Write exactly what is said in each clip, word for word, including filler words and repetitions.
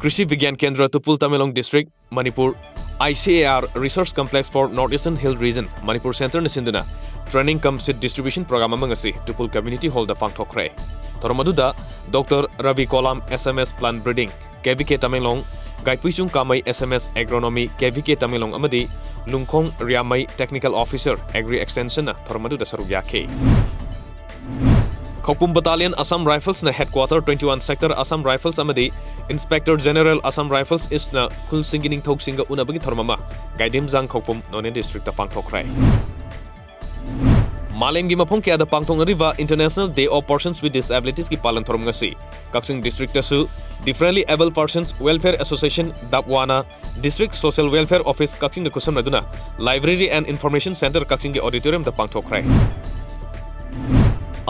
ꯀ꯭ꯔꯤꯁꯤ ꯕꯤꯒ꯭ꯌꯥꯟ Kendra Tupul, Tamenglong district, Manipur, I C A R Research Complex for North Eastern Hill Region, Manipur ꯁꯦꯟꯇꯔꯅ ꯁꯤꯟꯗꯨꯅ training cum seed distribution program ꯑꯃ ꯉꯁꯤ ꯇꯨꯄꯨꯜ Community Hallꯗ ꯄꯥꯡꯊꯣꯛꯈ꯭ꯔꯦ꯫ ꯊꯧꯔꯝ ꯑꯗꯨꯗ Doctor Ravi Kollam, S M S Plant Breeding, K V K Tamenglong, ꯒꯥꯏꯄꯨꯏꯆꯨꯡ ꯀꯥꯃꯩ, S M S Agronomy, K V K Tamenglong ꯑꯃꯗꯤ ꯂꯨꯡꯈꯣꯡ ꯔꯤꯌꯥꯃꯩ, Technical Officer, Agri Extensionꯅ ꯊꯧꯔꯝ ꯑꯗꯨꯗ ꯁꯔꯨꯛ ꯌꯥꯈꯤ꯫ ꯈꯧꯄꯨꯝ Battalion, Assam Riflesꯅ Headquarter, twenty-one Sector, Assam Rifles ꯑꯃꯗꯤ Inspector General, Assam Rifles Eastꯅ ꯈꯨꯜꯁꯤꯡꯒꯤ ꯅꯤꯡꯊꯧꯁꯤꯡꯒ ꯎꯅꯕꯒꯤ ꯊꯧꯔꯝ ꯑꯃ ꯒꯥꯏꯗꯤꯝꯖꯥꯡ ꯈꯧꯄꯨꯝ, ꯅꯣꯅꯦ ꯗꯤꯁꯇ꯭ꯔꯤꯛꯇ ꯄꯥꯡꯊꯣꯛꯈ꯭ꯔꯦ꯫ ꯃꯥꯂꯦꯝꯒꯤ ꯃꯐꯝ ꯀꯌꯥꯗ ꯄꯥꯡꯊꯣꯛꯅꯔꯤꯕ International Day of Persons with Disabilitiesꯀꯤ ꯄꯥꯂꯟ ꯊꯧꯔꯝ ꯉꯁꯤ ꯀꯛꯆꯤꯡ ꯗꯤꯁꯇ꯭ꯔꯤꯛꯇꯁꯨ Differently Abled Persons Welfare Association, ꯗꯥꯞꯋꯥꯅ District Social Welfare Office ꯀꯛꯆꯤꯡꯒ ꯈꯨꯠꯁꯝꯅꯗꯨꯅ Library and Information Centre ꯀꯛꯆꯤꯡꯒꯤ auditoriumꯗ ꯄꯥꯡꯊꯣꯛꯈ꯭ꯔꯦ꯫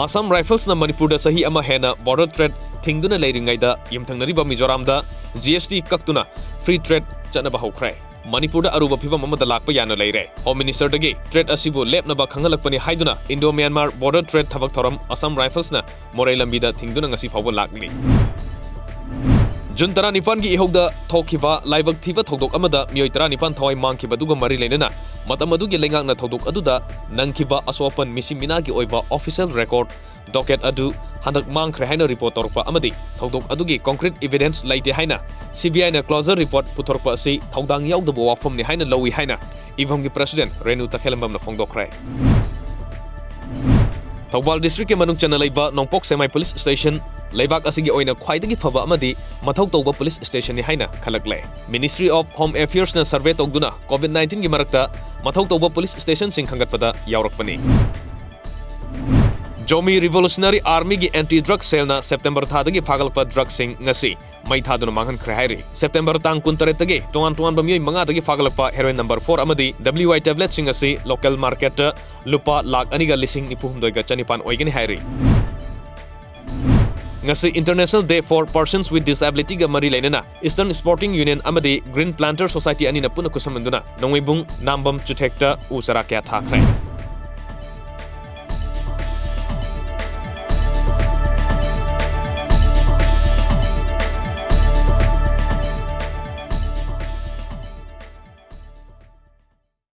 Assam Riflesꯅ ꯃꯅꯤꯄꯨꯔꯗ ꯆꯍꯤ ꯑꯃ ꯍꯦꯟꯅ border trade ꯊꯤꯡꯗꯨꯅ ꯂꯩꯔꯤꯉꯩꯗ ꯌꯨꯝꯊꯪꯅꯔꯤꯕ ꯃꯤꯖꯣꯔꯥꯝꯗ G S T ꯀꯛꯇꯨꯅ free trade ꯆꯠꯅꯕ ꯍꯧꯈ꯭ꯔꯦ꯫ ꯃꯅꯤꯄꯨꯔꯗ ꯑꯔꯨꯕ ꯐꯤꯚꯝ ꯑꯃꯗ ꯂꯥꯛꯄ ꯌꯥꯅ ꯂꯩꯔꯦ꯫ Home Ministerꯗꯒꯤ trade ꯑꯁꯤꯕꯨ ꯂꯦꯞꯅꯕ ꯈꯪꯍꯜꯂꯛꯄꯅꯤ ꯍꯥꯏꯗꯨꯅ Indo-Myanmar border trade ꯊꯕꯛ ꯊꯧꯔꯝ Assam Riflesꯅ ꯃꯣꯔꯦ ꯂꯝꯕꯤꯗ ꯊꯤꯡꯗꯨꯅ ꯉꯁꯤ ꯐꯥꯎꯕ ꯂꯥꯛꯂꯤ꯫ ꯖꯨꯟ ꯇꯔꯥꯅꯤꯄꯥꯟꯒꯤ ꯏꯍꯧꯗ ꯊꯣꯛꯈꯤꯕ ꯂꯥꯏꯕꯛ ꯊꯤꯕ ꯊꯧꯗꯣꯛ ꯑꯃꯗ ꯃꯤꯑꯣꯏ ꯇꯔꯥꯅꯤꯄꯥꯟ ꯊꯋꯥꯏ ꯃꯥꯡꯈꯤꯕꯗꯨꯒ ꯃꯔꯤ ꯂꯩꯅꯅ ꯃꯇꯝ ꯑꯗꯨꯒꯤ ꯂꯩꯉꯥꯛꯅ ꯊꯧꯗꯣꯛ ꯑꯗꯨꯗ ꯅꯪꯈꯤꯕ ꯑꯁꯣꯛ ꯑꯄꯟ ꯃꯤꯁꯤ ꯃꯤꯅꯥꯒꯤ ꯑꯣꯏꯕ official record docket ꯑꯗꯨ ꯍꯟꯗꯛ ꯃꯥꯡꯈ꯭ꯔꯦ ꯍꯥꯏꯅ report ꯇꯧꯔꯛꯄ ꯑꯃꯗꯤ ꯊꯧꯗꯣꯛ ꯑꯗꯨꯒꯤ concrete evidence ꯂꯩꯇꯦ ꯍꯥꯏꯅ C B Iꯅ closure report ꯄꯨꯊꯣꯔꯛꯄ ꯑꯁꯤ ꯊꯧꯗꯥꯡ ꯌꯥꯎꯗꯕ ꯋꯥꯐꯝꯅꯤ ꯍꯥꯏꯅ ꯂꯧꯏ ꯍꯥꯏꯅ ꯏꯚꯝꯒꯤ president ꯔꯦꯅꯨ ꯇꯈꯦꯜꯂꯝꯕꯝꯅ ꯐꯣꯡꯗꯣꯛꯈ꯭ꯔꯦ꯫ ꯊꯧꯕꯥꯜ ꯗꯤꯁꯇ꯭ꯔꯤꯛꯀꯤ ꯃꯅꯨꯡ ꯆꯟꯅ ꯂꯩꯕ ꯅꯣꯡꯄꯣꯛ ꯁꯦꯛꯃꯥꯏ ꯄꯨꯂꯤꯁ ꯁ꯭ꯇꯦꯁꯟ ꯂꯩꯕꯥꯛ ꯑꯁꯤꯒꯤ ꯑꯣꯏꯅ ꯈ꯭ꯋꯥꯏꯗꯒꯤ ꯐꯕ ꯑꯃꯗꯤ ꯃꯊꯧ ꯇꯧꯕ ꯄꯨꯂꯤꯁ ꯁ꯭ꯇꯦꯁꯟꯅꯤ ꯍꯥꯏꯅ ꯈꯜꯂꯛꯂꯦ꯫ Ministry of Home Affairsꯅ survey ꯇꯧꯗꯨꯅ COVID nineteenꯒꯤ ꯃꯔꯛꯇ ꯃꯊꯧ ꯇꯧꯕ ꯄꯨꯂꯤꯁ ꯁ꯭ꯇꯦꯁꯟꯁꯤꯡ ꯈꯟꯒꯠꯄꯗ ꯌꯥꯎꯔꯛꯄꯅꯤ꯫ Zomi Revolutionary Armyꯒꯤ anti drug cellꯅ September ꯊꯥꯗꯒꯤ ꯐꯥꯒꯠꯂꯛꯄ drugꯁꯤꯡ ꯉꯁꯤ ꯃꯩ ꯊꯥꯗꯨꯅ ꯃꯥꯡꯍꯟꯈ꯭ꯔꯦ ꯍꯥꯏꯔꯤ꯫ September ꯇꯥꯡ ꯀꯨꯟꯇꯔꯦꯠꯇꯒꯤ ꯇꯣꯉꯥꯟ ꯇꯣꯉꯥꯟꯕ ꯃꯤꯑꯣꯏ ꯃꯉꯥꯗꯒꯤ ꯐꯥꯒꯠꯂꯛꯄ heroin number four ꯑꯃꯗꯤ W I tabletꯁꯤꯡ ꯑꯁꯤ local marketꯇ ꯂꯨꯄꯥ ꯂꯥꯈ ꯑꯅꯤꯒ ꯂꯤꯁꯤꯡ ꯅꯤꯐꯨ ꯍꯨꯝꯗꯣꯏꯒ ꯆꯅꯤꯄꯥꯟ ꯑꯣꯏꯒꯅꯤ ꯍꯥꯏꯔꯤ꯫ ꯉꯁꯤ International Day for Persons with Disabilityꯒ ꯃꯔꯤ ꯂꯩꯅꯅ Eastern Sporting Union ꯑꯃꯗꯤ Green Planter Society ꯑꯅꯤꯅ ꯄꯨꯟꯅ ꯈꯨꯠꯁꯝꯅꯗꯨꯅ ꯅꯣꯡꯃꯩꯕꯨꯡ ꯅꯥꯝꯕꯝ ꯆꯨꯊꯦꯛꯇ ꯎ ꯆꯥꯔꯥ ꯀꯌꯥ ꯊꯥꯈ꯭ꯔꯦ꯫